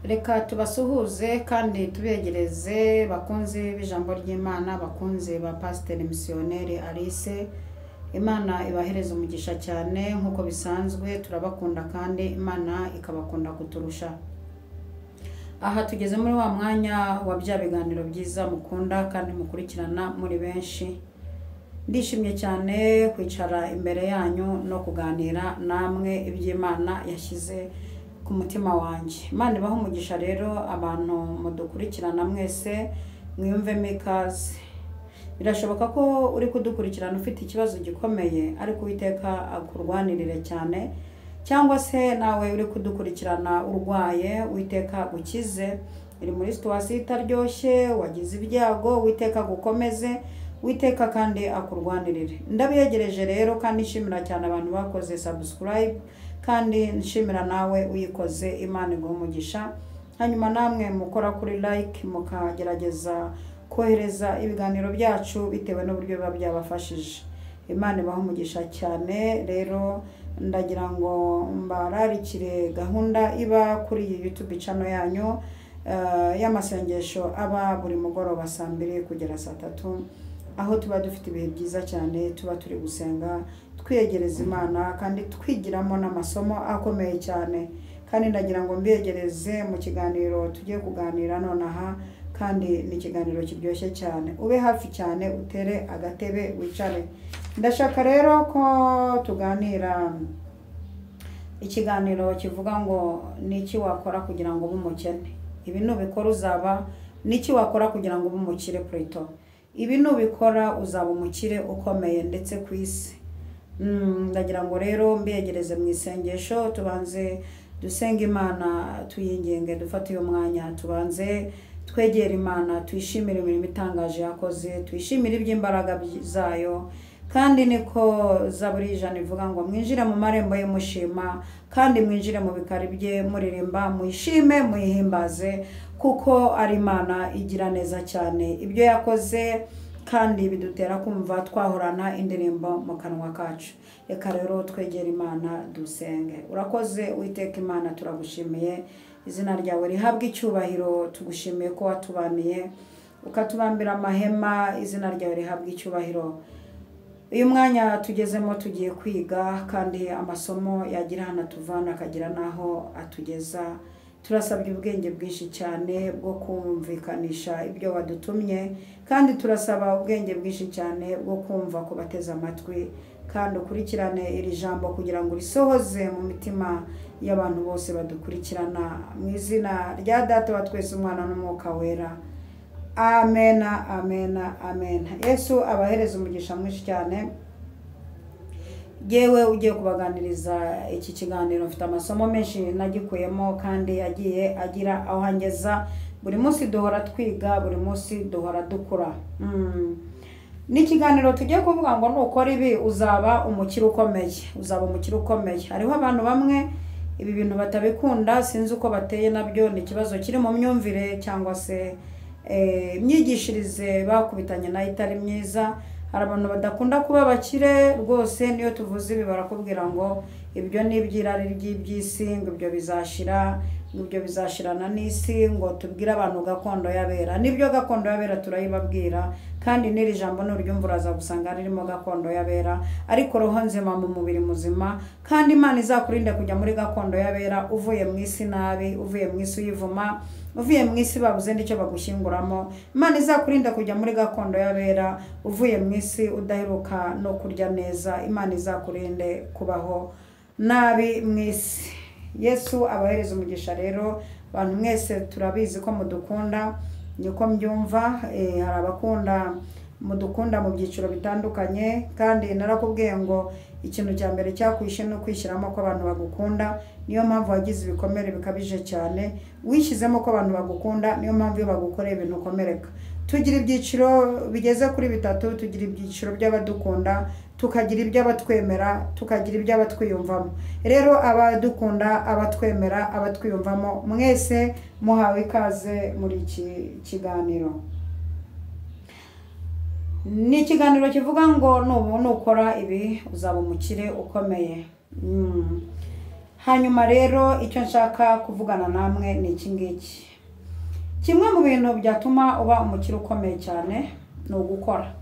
Reka tubasuhuze kandi tubegereze bakunzi b'ijambo ry'Imana, bakunzi ba Pasiteri Misiyoneri Alice. Imana ibahereza umugisha cyane nk'uko bisanzwe, turabakunda kandi Imana ikabakunda kuturusha. Aha tugeze muri wa mwanya wa bya biganiro byiza mukunda kandi mukurikirana muri benshi. Ndishimye cyane kwicara imbere yanyu no kuganira namwe iby'Imana yashyize ku mutima wanjye. Imana ibahe umugisha rero abantu mudukurikirana mwese, mwiyumvemo ikaze. Birashoboka ko uri kudukurikirana ufite ikibazo gikomeye, ariko Uwiteka akurwanirire cyane, cyangwa se nawe uri kudukurikirana urwaye, Uwiteka agukize. Uri muri situwasiyo itaryoshye, wagize ibyago, Uwiteka agukomeze, Uwiteka kandi akurwanirire. Ndabiyegereje rero kandi nshimira cyane abantu bakoze subscribe, kandi nshimira nawe uyikoze, Imana iguhe umugisha. Hanyuma namwe mukora kuri like, mukagerageza kohereza ibiganiro byacu bitewe n'uburyo biba byabafashije. Imana ibahe umugisha cyane. Rero ndagira ngo mbararikire gahunda iba kuri iyi YouTube channel yanyu y'amasengesho aba buri mugoroba saa 2 kugera saa 3, aho tuba dufite ibihe byiza cyane, tuba turi gusenga twiyegereza Imana kandi twigiramo n'amasomo akomeye cyane. Kandi ndagira ngo mbiyegereze mu kiganiro tugiye kuganira nonaha, kandi ni ikiganiro kiryoshye cyane. Ube hafi cyane, utere agatebe wicare. Ndashaka rero ko tuganira ikiganiro kivuga ngo niki wakora kugira ngo ube umukene. Ibi nubikora uzaba, niki wakora kugira ngo ube umukire plutôt. Ibi nubikora uzaba umukire ukomeye ndetse ku isi. Ndagira ngo rero mbiyegereze mu isengesho, tubanze dusenge Imana, tuyingenge, dufate uyu mwanya tubanze twegere Imana, tuyishimire imirimo itangaje yakoze, tuyishimire iby'imbaraga zayo. Kandi niko Zaburi 100 ivuga ngo mwinjire mu marembo ye mushima, kandi mwinjire mu bikari bye muririmba, muyishime muyihimbaze, kuko ari Imana igira neza cyane. Ibyo yakoze kandi bidutera kumva twahorana indirimbo mu kanwa kacu. Reka rero twegere Imana dusenge. Urakoze Uwiteka Imana, turagushimiye, izina ryawe rihabwe icyubahiro. Tugushimiye ko watubaniye ukatubambira amahema, izina ryawe rihabwe icyubahiro. Uyu mwanya tugezemo tugiye kwiga, kandi amasomo yagira hano atuvana akagira naho atugeza. Turasabye ubwenge bwinshi cyane bwo kumvikanisha ibyo wadutumye, kandi turasaba ubwenge bwinshi cyane bwo kumva kubateza amatwi, kandi ukurikirane iri jambo kugira ngo risohoze mu mitima y'abantu bose badukurikirana. Mu izina rya Data wa twese, Umwana n'Umwuka Wera, amena, amena, amena. Yesu abahereza umugisha mwinshi cyane. Yewe ugiye kubaganiriza iki kiganiro, mfite amasomo menshi nagikuyemo kandi agiye agira aho angeza. Buri munsi duhora twiga, buri munsi duhora dukura. N'ikiganiro tugiye kuvuga ngo nukora ibi uzaba umukire ukomeye, uzaba umukire ukomeye. Hariho abantu bamwe ibi bintu batabikunda, sinzi uko bateye nabyo, ni ikibazo kiri mu myumvire cyangwa se imyigishirize bakubitanye nayo itari myiza. Hari abantu badakunda kuba abakire rwose, niyo tuvuze ibi barakubwira ngo ibyo ni iby'irari ry'iby'isi, ngo ibyo bizashira, ngo ibyo bizashirana n'isi, ngo tubwire abantu gakondo y'abera. Nibyo, gakondo y'abera turayibabwira, kandi n'iri jambo nuryumva uraza gusanga ririmo gakondo y'abera, ariko roho nzima mu mubiri muzima. Kandi Imana izakurinde kujya muri gakondo y'abera uvuye mu isi nabi, uvuye mu isi uyivuma, uvuye mu isi babuze n'icyo bagushyinguramo. Imana izakurinde kujya muri gakondo y'abera uvuye mu isi udaheruka no kurya neza. Imana izakurinde kubaho nabi mu isi. Yesu abahereza umugisha rero abantu mwese, turabizi ko mudukunda, niko mbyumva. Hari abakunda mudukunda mu byiciro bitandukanye, kandi narakubwiye ngo ikintu cya mbere cyakwishe no kwishyiramo ko abantu bagukunda. Niyo mpamvu wagize ibikomere bikabije cyane, wishyizemo ko abantu bagukunda, niyo mpamvu iyo bagukoreye ibintu ukomereka. Tugira ibyiciro bigeze kuri 3, tugira ibyiciro by'abadukunda, tukagira iby'abatwemera, tukagira iby'abatwiyumvamo. Rero abadukunda, abatwemera, abatwiyumvamo, mwese muhawe ikaze muri iki kiganiro. Ni ikiganiro kivuga ngo nukora ibi uzaba umukire ukomeye. Hanyuma rero icyo nshaka kuvugana namwe ni iki ngiki. Kimwe mu bintu byatuma uba umukire ukomeye cyane ni ugukora.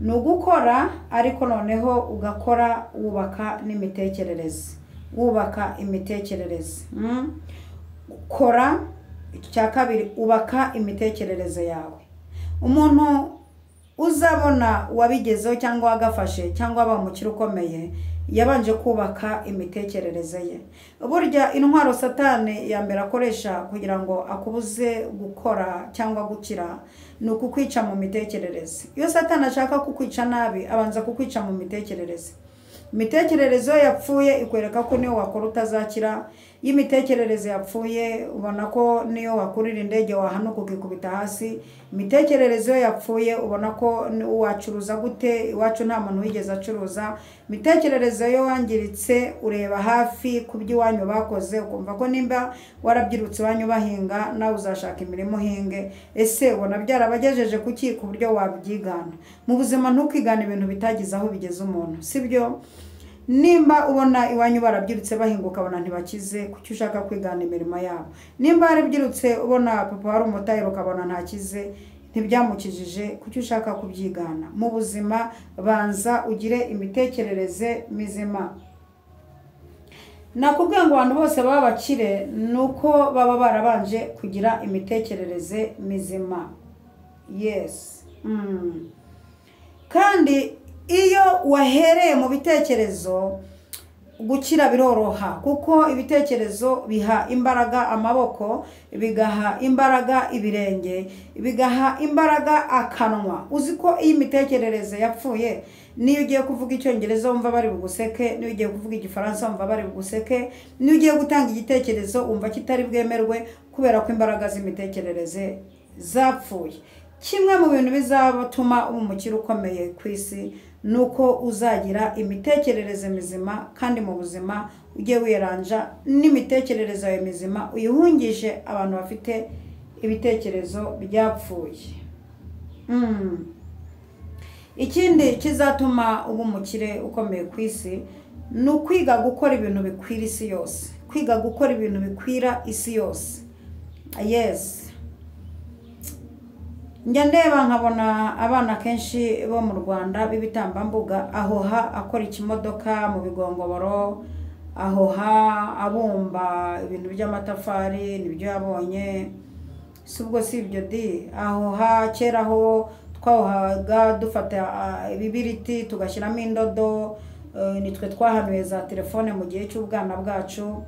Ni ugukora, ariko noneho ugakora wubaka n'imitekerereze, wubaka imitekerereze. Kora. Icya kabiri, ubaka imitekerereze yawe. Umuntu uzabona wabigezeho cyangwa wagafashe cyangwa aba umukire ukomeye yabanje kubaka imitekerereze ye. Burya intwaro Satani ya mbere akoresha kugira ngo akubuze gukora cyangwa gukira ni ukukwica mu mitekerereze. Iyo Satani ashaka kukwica nabi, abanza kukwica mu mitekerereze. Imitekerereze yapfuye ikwereka ko niyo wakora utazakira. Iyo imitekerereze yapfuye ubona ko niyo wakurira indege wahanuka ukikubita hasi. Imitekerereze yapfuye ubona ko wacuruza gute, iwacu nta muntu wigeze acuruza. Imitekerereze yo wangiritse ureba hafi ku byo iwanyu bakoze, ukumva ko nimba warabyirutse iwanyu bahinga nawe uzashaka imirimo uhinge. Ese ubona byarabagejeje kuki ku buryo wabyigana? Mu buzima ntukigane ibintu bitagize aho bigeze umuntu, sibyo? Nimba ubona iwanyu barabyirutse bahinga ukabona ntibakize, kuki ushaka kwigana imirimo yabo? Nimba warabyirutse ubona papa wari umutayeri ukabona ntakize, ntibyamukijije, kuki ushaka kubyigana? Mu buzima banza ugire imitekerereze mizima. Nakubwiye ngo abantu bose baba bakire nuko baba barabanje kugira imitekerereze mizima. Yes. Kandi iyo wahereye mu bitekerezo gukira biroroha, kuko ibitekerezo biha imbaraga amaboko, bigaha imbaraga ibirenge, bigaha imbaraga akanwa. Uzi ko iyi mitekerereze yapfuye, niyo ugiye kuvuga icyongereza wumva bari buguseke, niyo ugiye kuvuga igifaransa wumva bari buguseke, niyo ugiye gutanga igitekerezo wumva kitari bwemerwe, kubera ko imbaraga z'imitekerereze zapfuye. Kimwe mu bintu bizatuma uba umukire ukomeye ku isi nuko uzagira imitekerereze mizima, kandi mu buzima ujye wiranja n'imitekerereze yawe mizima, uyihungishe abantu bafite ibitekerezo byapfuye. Ikindi kizatuma uba umukire ukomeye ku isi ni ukwiga gukora ibintu bikwira isi yose. Kwiga gukora ibintu bikwira isi yose. Yes. Njya ndeba nkabona abana kenshi bo mu Rwanda b'ibitambambuga, ahoha akora ikimodoka mu bigongoboro, ahoha abumba ibintu by'amatafari nibyo yabonye, si ubwo si ibyo di, ahoha kera aho twahohaga dufata ibibiriti tugashyiramo indodo, nitwe twahanuye za telefone mu gihe cy'ubwana bwacu.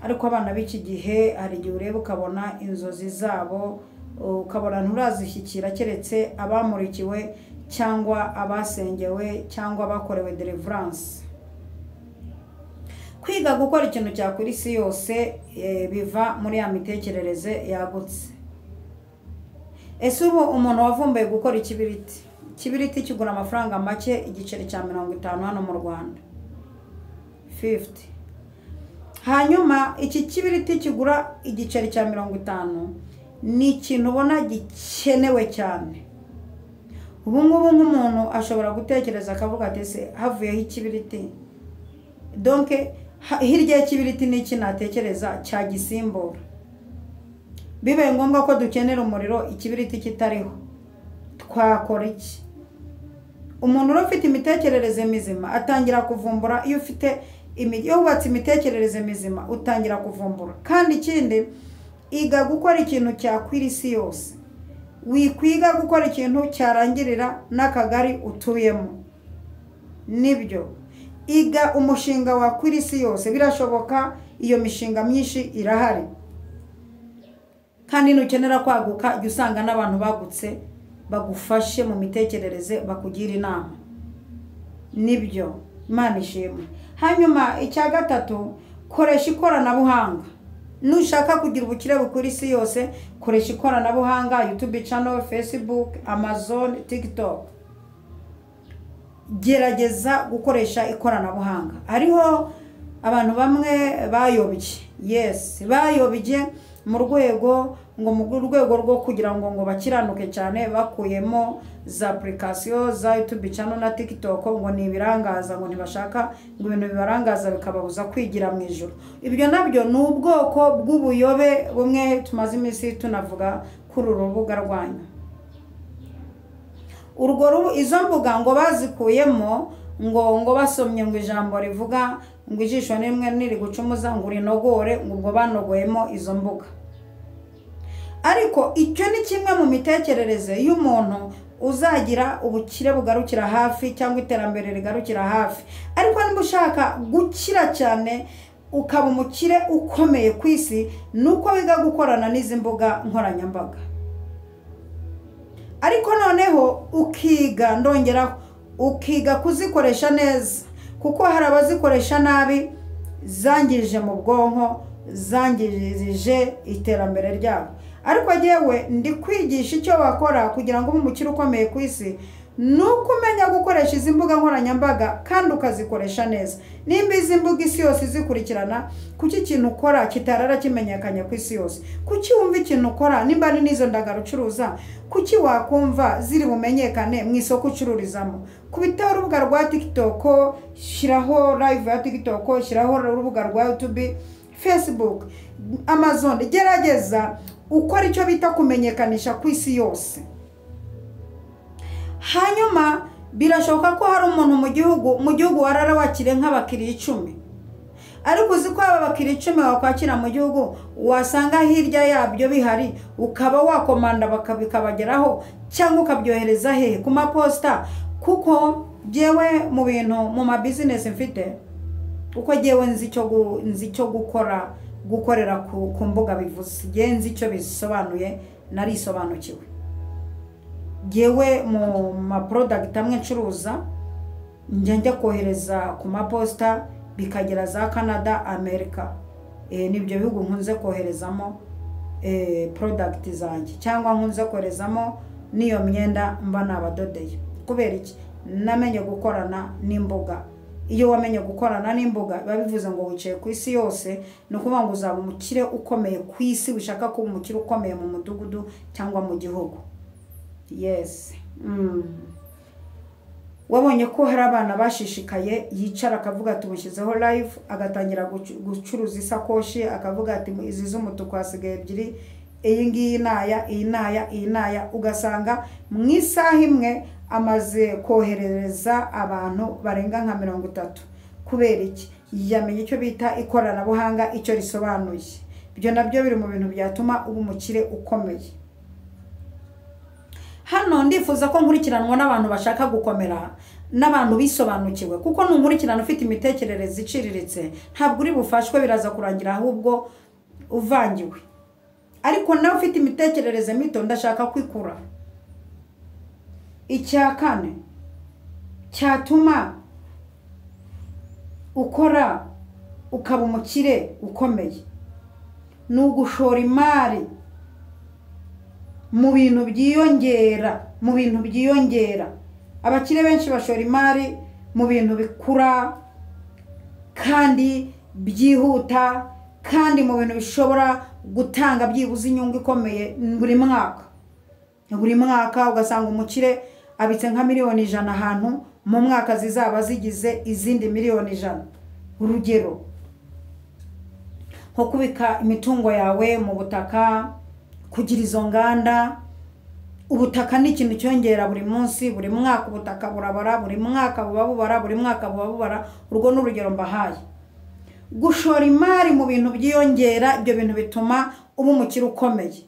Ariko abana b'iki gihe hari igihe ureba ukabona inzozi zabo ukabona nturazishyikira, keretse abamurikiwe cyangwa abasengewe cyangwa abakorewe deliverance. Kwiga gukora ikintu cyakwira isi yose biva muri ya mitekerereze yagutse. Ese ubu umuntu wavumbuye gukora ikibiriti, ikibiriti kigura amafaranga make, igiceri cya 50 hano mu Rwanda, 50. Hanyuma iki kibiriti kigura igiceri cya 50 ni ikintu ubona gikenewe cyane. Ubu ngubu nk'umuntu ashobora gutekereza akavuga ati ese havuyeho ikibiriti, donc hirya y'ikibiriti ni iki natekereza cyagisimbura? Bibaye ngombwa ko dukenera umuriro ikibiriti kitariho, twakora iki? Umuntu ufite imitekerereze mizima atangira kuvumbura. Iyo ufite iyo wubatse imitekerereze mizima utangira kuvumbura. Kandi ikindi, iga gukora ikintu cyakwira isi yose. Wikwiga gukora ikintu cyarangirira n'akagari utuyemo. Nibyo, iga umushinga wakwira isi yose, birashoboka, iyo mishinga myinshi irahari. Kandi nukenera kwaguka jya usanga n'abantu bagutse bagufashe mu mitekerereze, bakugira inama. Nibyo, Imana ishimwe. Hanyuma icya gatatu, koresha ikoranabuhanga. Nushaka kugira ubukire bukwira isi yose, koresha ikoranabuhanga, YouTube channel, Facebook, Amazon, TikTok. Gerageza gukoresha ikoranabuhanga. Hariho abantu bamwe bayobye. Yes, bayobye mu rwego ngo mu rwego rwo kugira ngo bakiranuke cyane, bakuyemo za application za YouTube channel na TikTok ngo ni ibirangaza, ngo ntibashaka ngo ibintu bibarangaza bikababuza kwigira mu ijuru. Ibyo nabyo ni ubwoko bw'ubuyobe bumwe tumaze iminsi tunavuga kuri uru rubuga rwanyu. Urwo izo mbuga ngo bazikuyemo ngo basomye ngo ijambo rivuga ngo ijisho nimwe niri gucumuza ngo urinogore, ngo ubwo banogoyemo izo mbuga. Ariko icyo ni kimwe mu mitekerereze y'umuntu uzagira ubukire bugarukira hafi cyangwa iterambere rigarukira hafi. Ariko niba ushaka gukira cyane ukaba umukire ukomeye ku isi, nuko wiga gukorana n'izi mbuga nkoranyambaga. Ariko noneho ukiga, ndongeraho, ukiga kuzikoresha neza, kuko hari abazikoresha nabi zangirije mu bwonko, zangirije iterambere ryabo. Ariko yewe ndi kwigisha icyo wakora kugira ngo ube umukire ukomeye ku isi, nuko umenya gukoresha izi mbuga nkoranyambaga kandi ukazikoresha neza. Nimba izi mbuga isi yose izikurikirana, kuki ikintu ukora kitarara kimenyekanye ku isi yose? Kuki wumva ikintu ukora, nimba ari n'izo ndagara ucuruza, kuki wakumva ziri bumenyekane mu isoko ucururizamo? Kubitaho urubuga rwa TikTok, shyiraho live ya TikTok, shyiraho urubuga rwa YouTube, Facebook, Amazon, gerageza ukora icyo bita kumenyekanisha ku isi yose. Hanyuma birashoboka ko hari umuntu mu gihugu warara wakire nk'abakiriya 10, ariko uzi ko aba bakiriya 10 wakwakira mu gihugu wasanga hirya yabyo bihari, ukaba wakomanda bakabikabageraho cyangwa ukabyohereza hehe ku maposita. Kuko jewe mu bintu mu ma business mfite, uko jewe nzi icyo gukora, gukorera ku mbuga bivuze, je nzi icyo bisobanuye, narisobanukiwe. Jewe mu ma product amwe ncuruza njya kohereza ku maposita bikagera za Canada, America. Nibyo bihugu nkunze koherezamo product zanjye, cyangwa nkunze koherezamo n'iyo myenda mba nabadodeye. Kubera iki? Namenye gukorana n'imbuga. Iyo wamenye gukorana n'imbuga biba bivuze ngo wicaye ku isi yose, ni ukuvuga ngo uzaba umukire ukomeye ku isi, wishaka kuba umukire ukomeye mu mudugudu cyangwa mu gihugu. Yes. Wabonye ko hari abana bashishikaye, yicara akavuga ati mushyizeho live, agatangira gucuruza isakoshi, akavuga ati izi z'umutuku hasigaye 2, iyi ngiyi naya, iyi naya, iyi naya, ugasanga mu isaha imwe amaze koherereza abantu barenga nka 30. Kubera iki? Yamenye icyo bita ikoranabuhanga, icyo risobanuye. Ibyo nabyo biri mu bintu byatuma uba umukire ukomeye. Hano ndifuza ko nkurikiranwa n'abantu bashaka gukomera, n'abantu bisobanukiwe, kuko nunkurikirana ufite imitekerereze iciriritse ntabwo uri bufashwe, biraza kurangira ahubwo uvangiwe. Ariko nawe ufite imitekerereze mito, ndashaka kwikura. Icya kane cyatuma ukora ukaba umukire ukomeye ni ugushora imari mu bintu byiyongera, mu bintu byiyongera. Abakire benshi bashora imari mu bintu bikura kandi byihuta, kandi mu bintu bishobora gutanga byibuze inyungu ikomeye buri mwaka. Buri mwaka ugasanga umukire abitse nka miliyoni 100 ahantu, mu mwaka zizaba zigize izindi miliyoni 100. Urugero nko kubika imitungo yawe mu butaka, kugira izo nganda. Ubutaka ni ikintu cyongera buri munsi, buri mwaka ubutaka burabara, buri mwaka buba bubara, buri mwaka buba bubara. Urwo ni urugero mbahaye. Gushora imari mu bintu byiyongera, ibyo bintu bituma uba umukire ukomeye.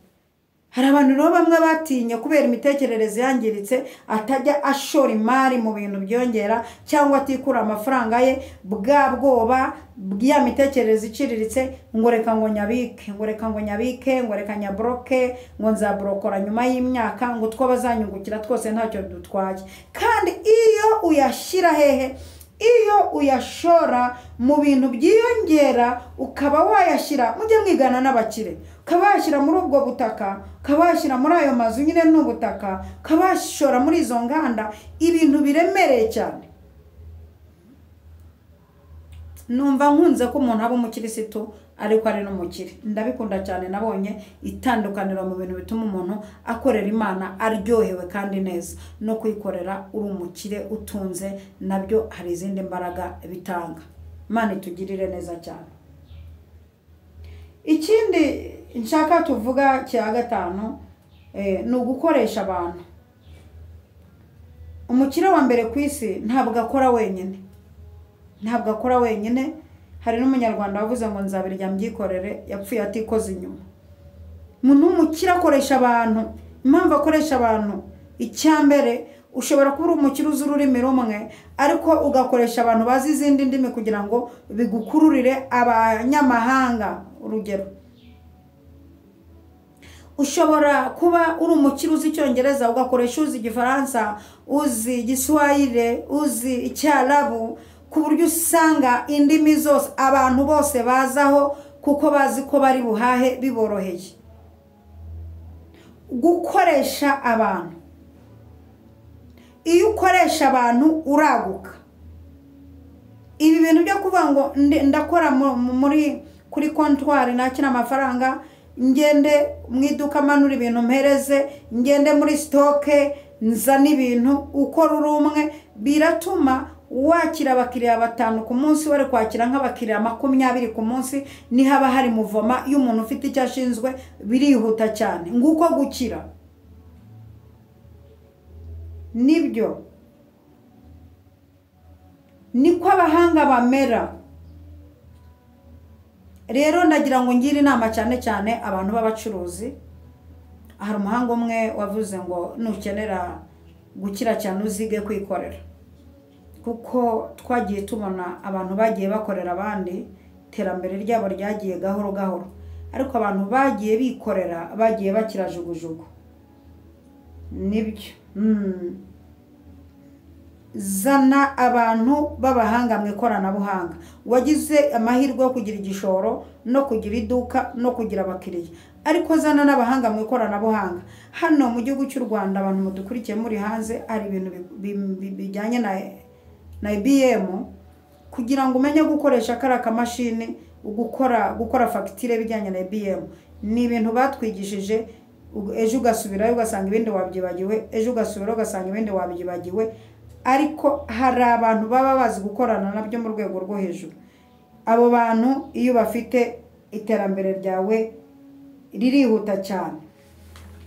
Hari abantu rero bamwe batinye kubera imitekerereze yangiritse, atajya ashora imari mu bintu byongera cyangwa atikura amafaranga ye bwa bwoba bw'iya mitekerereze iciriritse, ngo reka ngo nyabike, ngo reka ngo nyabike, ngo reka nyabroke, ngo nzabrokora nyuma y'imyaka, ngo two bazanyungukira twose ntacyo dutwaye. Kandi iyo uyashyira hehe, iyo uyashora mu bintu byiyongera, ukaba wayashyira, mujye mwigana n'abakire, ukaba wayashyira muri ubwo butaka, ukaba wayashyira muri ayo mazu nyine n'ubutaka, ukaba wayashora muri izo nganda, ibintu biremereye cyane. Numva nkunze ko umuntu aba umukirisitu ariko ari n'umukire. Ndabikunda cyane, nabonye itandukaniro mu bintu bituma umuntu akorera Imana aryohewe kandi neza, no kwikorera uri umukire utunze nabyo hari izindi mbaraga bitanga. Imana itugirire neza cyane. Ikindi nshaka tuvuga cya gatanu ni ugukoresha abantu. Umukire wa mbere ku isi ntabwo akora wenyine, ntabwo akora wenyine. Hari n'umunyarwanda wavuze ngo nzabirya mbyikorere, yapfuye atikoze inyuma. Umuntu w'umukire akoresha abantu. Impamvu akoresha abantu, icya mbere ushobora kuba uri umukire uzi ururimi rumwe, ariko ugakoresha abantu bazi izindi ndimi kugira ngo bigukururire abanyamahanga. Urugero, ushobora kuba uri umukire uzi Icyongereza, ugakoresha uzi Igifaransa, uzi Igiswahili, uzi Icyarabu, ku buryo usanga indimi zose abantu bose bazaho kuko bazi ko bari buhahe biboroheye. Gukoresha abantu, iyo ukoresha abantu uraguka. Ibi bintu byo kuvuga ngo ndakora muri kuri kontwari nakira amafaranga, ngende mu iduka manura ibintu mpereze, ngende muri stoke nzana ibintu, ukora uri umwe, biratuma wakira abakiriya 5 ku munsi, wari kwakira nk'abakiriya 20 ku munsi. Nihaba hari muvoma y'umuntu ufite icyo ashinzwe, birihuta cyane. Nguko gukira nibyo, niko abahanga bamera. Rero ndagira ngo ngire inama cyane cyane abantu b'abacuruzi. Hari umuhanga umwe wavuze ngo nukenera gukira cyane uzige kwikorera, kuko twagiye tubona abantu bagiye bakorera abandi, iterambere ryabo ryagiye gahoro gahoro, ariko abantu bagiye bikorera bagiye bakira jugujugu. Nibyo. Zana abantu b'abahanga mu ikoranabuhanga. Wagize amahirwe yo kugira igishoro no kugira iduka no kugira abakiriya, ariko zana n'abahanga mu ikoranabuhanga. Hano mu gihugu cy'u Rwanda, abantu mudukurikiye muri hanze, hari ibintu bijyanye na IBM. Kugira ngo umenye gukoresha kariya kamashini, gukora fagitire bijyanye na IBM, ni ibintu batwigishije. Ejo ugasubirayo ugasanga ibindi wabyibagiwe, ejo ugasubirayo ugasanga ibindi wabyibagiwe, ariko hari abantu baba bazi gukorana nabyo mu rwego rwo hejuru. Abo bantu iyo bafite, iterambere ryawe ririhuta cyane.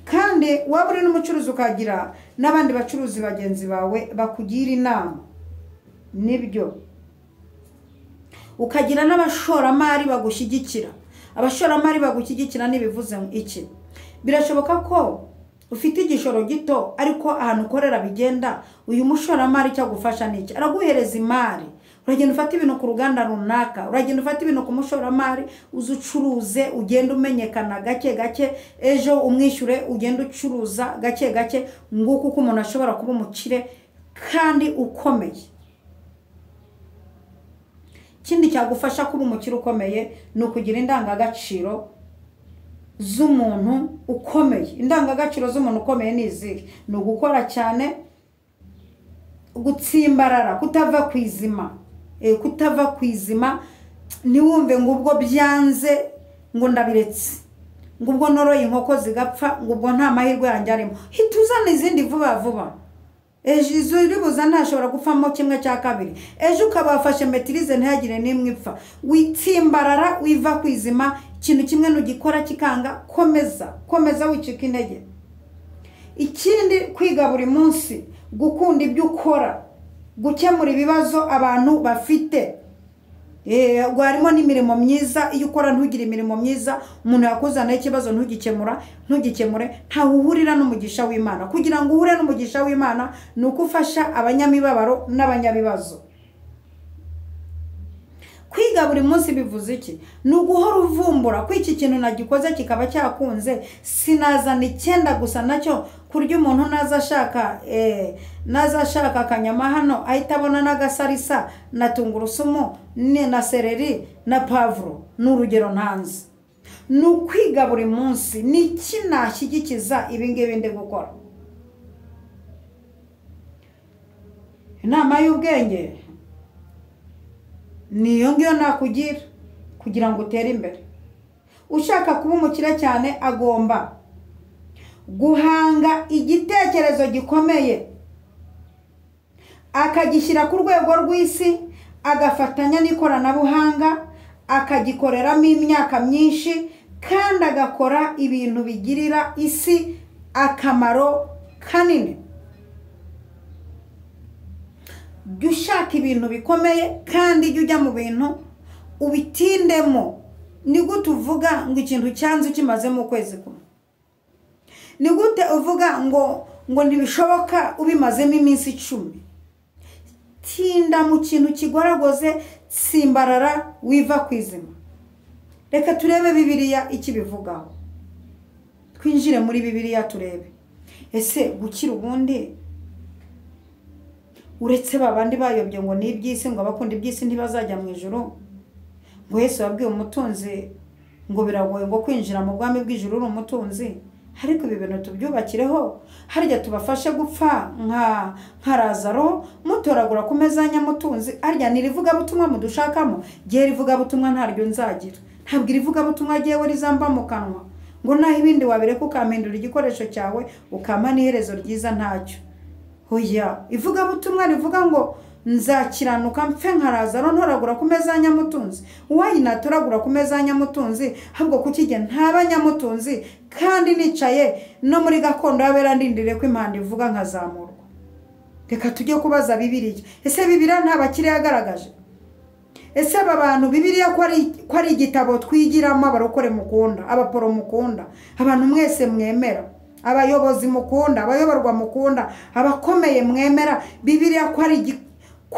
Kandi waba uri n'umucuruzi ukagira n'abandi bacuruzi bagenzi bawe bakugira inama, nibyo. Ukagira n'abashoramari bagushyigikira. Abashoramari bagushyigikira ntibivuze iki? Birashoboka ko ufite igishoro gito, ariko ahantu ukorera bigenda, uyu mushoramari cyagufasha niki? Araguhereza imari. Uragenda ufata ibintu ku ruganda runaka, uragenda ufata ibintu ku mushoramari, uzucuruze, ugenda umenyekana gake gake, ejo umwishyure, ugenda ucuruza gake gake. Nguko uko umuntu ashobora kuba umukire kandi ukomeye. Ikindi cyagufasha kuba umukire ukomeye ni ukugira indangagaciro z'umuntu ukomeye. Indangagaciro z'umuntu ukomeye ni izihe? Ni ugukora cyane, gutsimbarara, kutava ku izima. Kutava ku izima, ntiwumve ngo ubwo byanze ngo ndabiretse, ngo ubwo noroye inkoko zigapfa, ngo ubwo nta mahirwe yanjye arimo. Hita uzana izindi vuba vuba. Ejo izo uribuza ntashobora gupfamo kimwe cya kabiri, ejo ukaba wafashe metirize ntihagire n'imwe ipfa. Witsimbarara, wiva ku izima, ikintu kimwe nugikora kikanga, komeza komeza, wicika intege. Ikindi, kwiga buri munsi, gukunda ibyo ukora, gukemura ibibazo abantu bafite. Harimo n'imirimo myiza. Iyo ukora ntugire imirimo myiza, umuntu yakuzanaho ikibazo ntugikemure, ntawe uhurira n'umugisha w'Imana. Kugira ngo uhure n'umugisha w'Imana ni uko ufasha abanyamibabaro n'abanyabibazo. Kwiga buri munsi bivuze iki? Ni uguhora uvumbura ko iki kintu nagikoze kikaba cyakunze, sinazana 9 gusa nacyo, kurya umuntu naza ashaka akanyama hano ahita abona n'agasarisa na tungurusumu na seleri na pavuro. Ni urugero ntanze. Ni ukwiga buri munsi, ni iki nashyigikiza ibi ngibi ndi gukora. Inama y'ubwenge niyo ngiyo nakugira. kugira ngo utere imbere. Ushaka kuba umukire cyane agomba guhanga igitekerezo gikomeye, akagishyira ku rwego rw'isi, agafatanya n'ikoranabuhanga, akagikoreramo imyaka myinshi, kandi agakora ibintu bigirira isi akamaro kanini. Jya ushaka ibintu bikomeye kandi jya ujya mu bintu ubitindemo. Ni gute uvuga ngo ikintu cyanze ukimazemo ukwezi kumwe? Ni gute uvuga ngo ntibishoboka ubimazemo iminsi 10? Tinda mu kintu kigoragoze, tsimbarara, wiva ku izima. Reka turebe Bibiliya ikibivugaho. Twinjire muri Bibiliya turebe ese gukira ubundi, uretse babandi bayobye ngo ni iby'isi, ngo abakunda iby'isi ntibazajya mu ijuru, ngo Yesu yabwiye umutunzi ngo biragoye ngo kwinjira mu bwami bw'ijuru uri umutunzi. Ariko ibi bintu tubyubakireho, harya tubafashe gupfa nka Lazaro mutoragura ku meza ya nyamutunzi. Harya ni rivugabutumwa mudushakamo? Gihe rivugabutumwa ntaryo nzagira, ntabwo irivugabutumwa ryewe rizamba mu kanwa, ngo naho ibindi wabireka ukampindura igikoresho cyawe ukampa n'iherezo ryiza ntacyo. Oya, ivugabutumwa rivuga ngo nzakiranuka mpfe nka Lazaro ntoragura ku meza ya nyamutunzi. Uwayi natoragura ku meza ya nyamutunzi, ahubwo kuki ntaba nyamutunzi kandi nicaye no muri gakondo y'abera ndindire ko impanda ivuga nkazamurwa? Reka tujye kubaza Bibiliya. Ese Bibiliya nta bakire yagaragaje? Ese aba bantu Bibiliya ko ari igitabo twigiramo, abarokore mukunda, abaporo mukunda, abantu mwese mwemera, abayobozi mukunda, abayoborwa mukunda, abakomeye mwemera, Bibiliya ko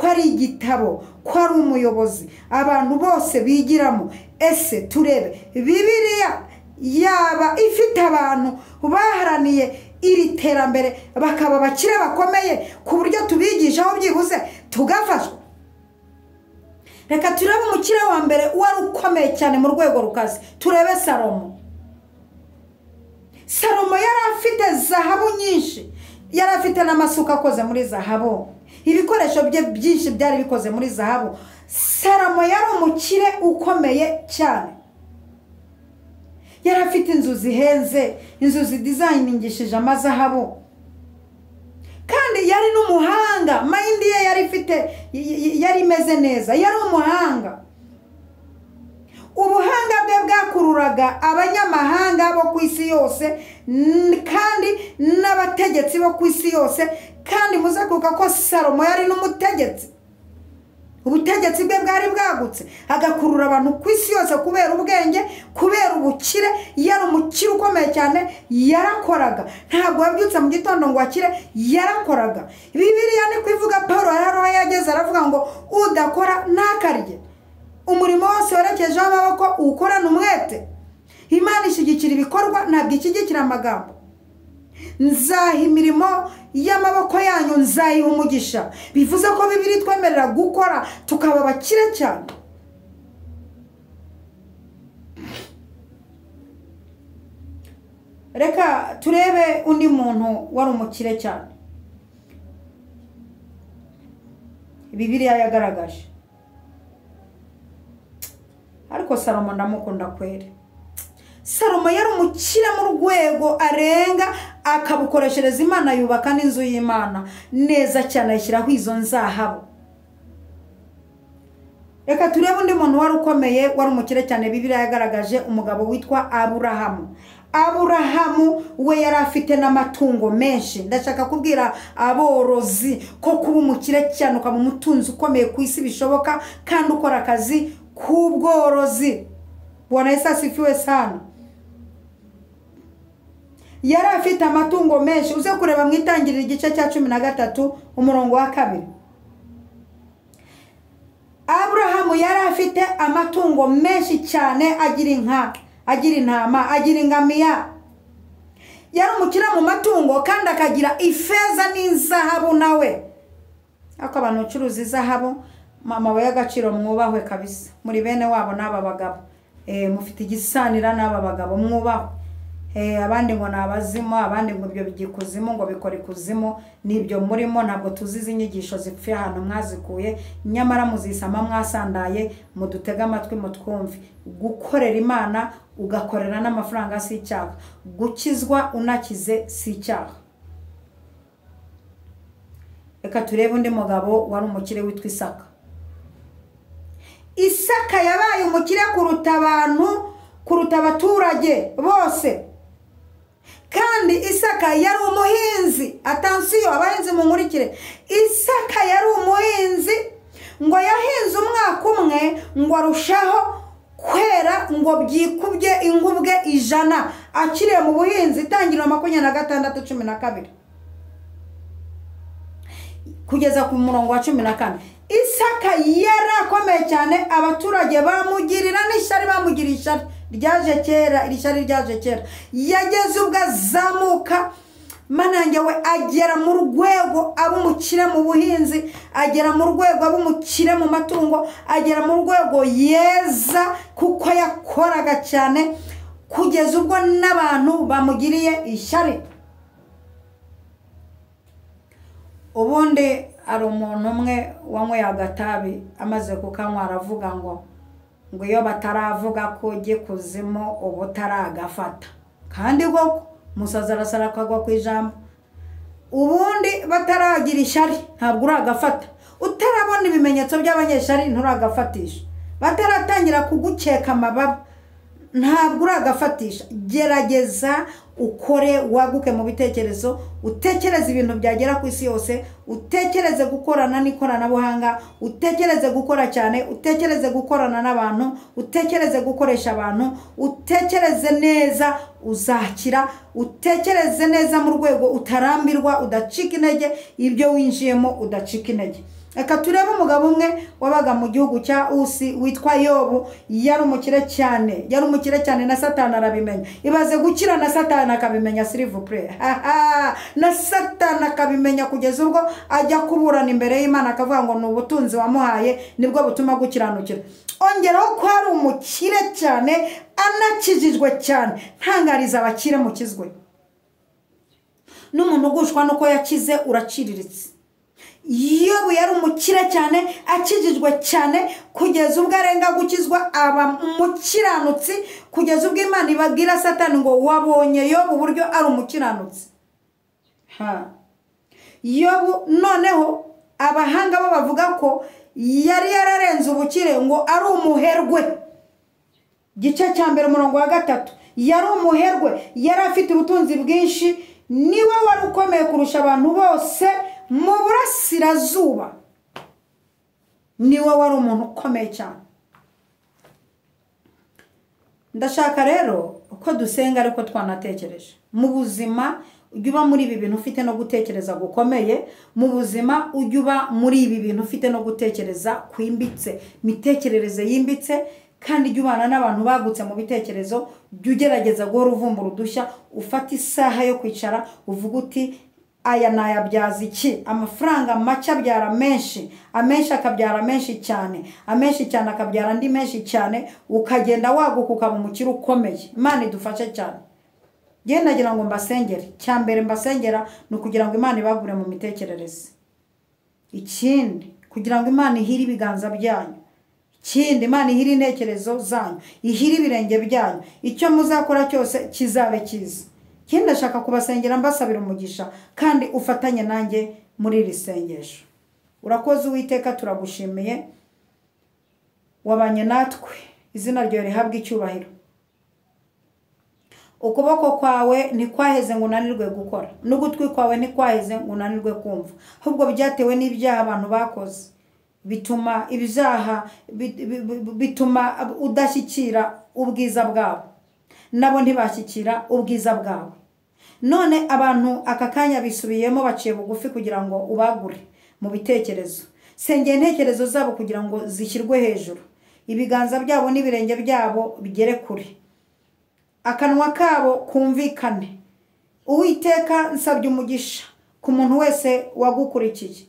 ari igitabo, ko ari umuyobozi abantu bose bigiramo? Ese turebe Bibiliya yaba ifite abantu baharaniye iri terambere bakaba bakire bakomeye ku buryo tubigishaho byibuze tugafashwa? Reka turebe umukire wa mbere wari ukomeye cyane mu rwego rukaze, turebe Salomo. Salomo yari afite zahabu nyinshi, yari afite n'amasuka akoze muri zahabu, ibikoresho bye byinshi byari bikoze muri zahabu. Salomo yari umukire ukomeye cyane, yari afite inzu zihenze, inzu zidizayiningishije amazahabu, kandi yari n'umuhanga. Mayindi ye yari ifite, yari imeze neza, yari umuhanga. Ubuhanga bwe bwakururaga abanyamahanga bo ku isi yose kandi n'abategetsi bo ku isi yose. Kandi muze kuka ko Salomo yari n'umutegetsi, ubutegetsi bwe bwari bwagutse, agakurura abantu ku isi yose kubera ubwenge, kubera ubukire. Yari umukire ukomeye cyane, yarakoraga, ntabwo yabyutse mu gitondo ngo akire, yarakoraga. Bibiliya ni kuivuga, Paulo yari yageze aravuga ngo udakora ntakarye. Umurimo wose werekejeho amaboko ukorana umwete. Imana ishyigikira ibikorwa, ntabwo ishyigikira amagambo. Nzaha imirimo y'amaboko yanyu, nzayiha umugisha. Bivuze ko Bibiliya itwemerera gukora tukaba abakire cyane. Reka turebe undi muntu wari umukire cyane Bibiliya yagaragaje. Ariko Salomo ndamukunda kweri. Salomo yari umukire mu rwego arenga, akabukoreshereza Imana, yubaka n'inzu y'Imana neza cyane, ayishyiraho izo nzahabu. Reka turebe undi muntu wari ukomeye, wari umukire cyane Bibiliya yagaragaje, umugabo witwa Aburahamu. Aburahamu we yari afite n'amatungo menshi. Ndashaka kubwira aborozi ko kuba umukire cyane ukaba umutunzi ukomeye ku isi bishoboka, kandi ukora akazi k'ubworozi. Bwana Yesu asifiwe sana. Yari afite amatungo menshi. Uze kureba mu Itangiriro igice cya 13 umurongo wa 2. Aburahamu yari afite amatungo menshi cyane, agira inka, agira intama, agira ingamiya. Yari umukire mu matungo kandi akagira ifeza n'inzahabu nawe. Ako abantu ucuruza izahabu, amabuye y'agaciro mwubahwe kabisa. Muri bene wabo n'aba bagabo. Mufite igisanira n'aba bagabo mwubahwe. Abandi ngo ni abazimu, abandi ngo ibyo bijya ikuzimu, ngo bikora ikuzimu. Nibyo murimo, ntabwo tuzi izi nyigisho zipfuye ahantu mwazikuye, nyamara muzisama mwasandaye. Mudutege amatwi mutwumve. Gukorera Imana ugakorera n'amafaranga si icyaha. Gukizwa unakize si icyaha. Reka turebe undi mugabo wari umukire witwa Isaka. Isaka yabaye umukire kuruta abantu, kuruta abaturage bose. Kandi Isaka yari umuhinzi. Attention, abahinzi munkurikire. Isaka yari umuhinzi, ngo yahinze umwaka umwe, ngo arushaho kwera, ngo byikubye inkubwe 100 akiriye mu buhinzi. Itangiriro 26:12 kugeza ku murongo wa 14. Isaka yarakomeye cyane, abaturage bamugirira n'ishyari, bamugirira ishyari ryaje kera. Iri shyari ryaje kera. Yageze ubwo azamuka, manange we, agera mu rwego aba umukire mu buhinzi, agera mu rwego aba umukire mu matungo, agera mu rwego yeza kuko yakoraga cyane, kugeza ubwo n'abantu bamugiriye ishyari. Ubundi hari umuntu umwe wanyweye agatabi, amaze kukanywa aravuga ngo iyo bataravuga ko ujya ikuzimu uba utaragafata. Kandi koko umusazi arasara akagwa ku ijambo. Ubundi bataragira ishyari ntabwo uragafata, utarabona ibimenyetso by'abanyeshyari nturagafatisha, bataratangira kugukeka amababa ntabwo uragafatisha. Gerageza ukore, waguke mu bitekerezo, utekereze ibintu byagera ku isi yose, utekereze gukorana n'ikoranabuhanga, utekereze gukora cyane, utekereze gukorana n'abantu, utekereze gukoresha abantu, utekereze neza uzakira, utekereze neza mu rwego utarambirwa, udacika intege, ibyo winjiyemo udacika intege. Reka turebe umugabo umwe wabaga mu gihugu cya Usi witwa Yobu. Yari umukire cyane, yari umukire cyane, na Satani arabimenya. Ibaze gukira na Satani akabimenya, s'il vous plaît. Na Satani akabimenya, kugeza ubwo ajya kuburana imbere y'Imana akavuga ngo ni ubutunzi wamuhaye nibwo butuma gukiranukira. Ongeraho ko ari umukire cyane, anakijijwe cyane. Ntangariza abakire mukizwe. N'umuntu ugushwa nuko yakize uraciriritse. Yobu yari umukire cyane, akijijwe cyane, kugeza ubwo arenga gukizwa aba umukiranutsi, kugeza ubwo Imana ibabwira Satani ngo wabonye Yobu uburyo ari umukiranutsi. Yobu noneho abahanga bo bavuga ko yari yararenze ubukire, ngo ari umuherwe. Gice cya 1 umurongo wa 3. Yari umuherwe, yari afite ubutunzi bwinshi, niwe wari ukomeye kurusha abantu bose mu burasirazuba. Niwe wari umuntu ukomeye cyane. Ndashaka rero uko dusenga ariko twanatekereje mu buzima. Ujya uba muri ibi bintu ufite no gutekereza gukomeye mu buzima, ujya uba muri ibi bintu ufite no gutekereza kwimbitse, imitekerereze yimbitse. Kandi ujya ubana n'abantu bagutse mu bitekerezo, jya ugerageza guhora uvumbura udushya, ufate isaha yo kwicara uvuga uti aya nayabyaza iki? Amafaranga make abyara menshi, amenshi akabyara menshi cyane, amenshi cyane akabyara andi menshi cyane, ukagenda waguka ukaba umukire ukomeye. Imana idufashe cyane. Njye nagira ngo mbasengere. Cya mbere mbasengera ni ukugira ngo Imana ibagure mu mitekerereze. Ikindi, kugira ngo Imana ihire ibiganza byanyu. Ikindi, Imana ihire intekerezo zanyu, ihire ibirenge byanyu. Icyo muzakora cyose kizabe cyiza. Ikindi, ndashaka kubasengera mbasabira umugisha, kandi ufatanye nanjye muri iri sengesho. Urakoze Uwiteka, turagushimiye, wabanye natwe, izina ryawe rihabwe icyubahiro. Ukuboko kwawe ntikwaheze ngo unanirwe gukora, n'ugutwi kwawe ntikwaheze ngo unanirwe kumva, ahubwo byatewe n'ibyaha abantu bakoze, bituma ibyaha bituma udashyikira ubwiza bwabo, nabo ntibashyikira ubwiza bwawe. None abantu aka kanya bisubiyemo, baciye bugufi kugira ngo ubagure mu bitekerezo. Sengera intekerezo zabo kugira ngo zishyirwe hejuru, ibiganza byabo n'ibirenge byabo bigere kure, akanwa kabo kumvikane. Uwiteka, nsabye umugisha ku muntu wese wagukurikiye,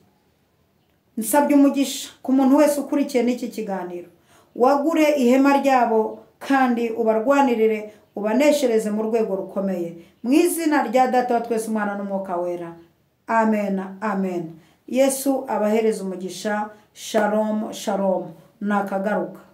nsabye umugisha ku muntu wese ukurikiye n'iki kiganiro. Wagure ihema ryabo kandi ubarwanirire. Ubaneshereze mu rwego rukomeye, mu izina rya Data wa twese, Umwana n'Umwuka Wera. Amen, amen. Yesu abahereze umugisha. Shalom, shalom. Nakagaruka.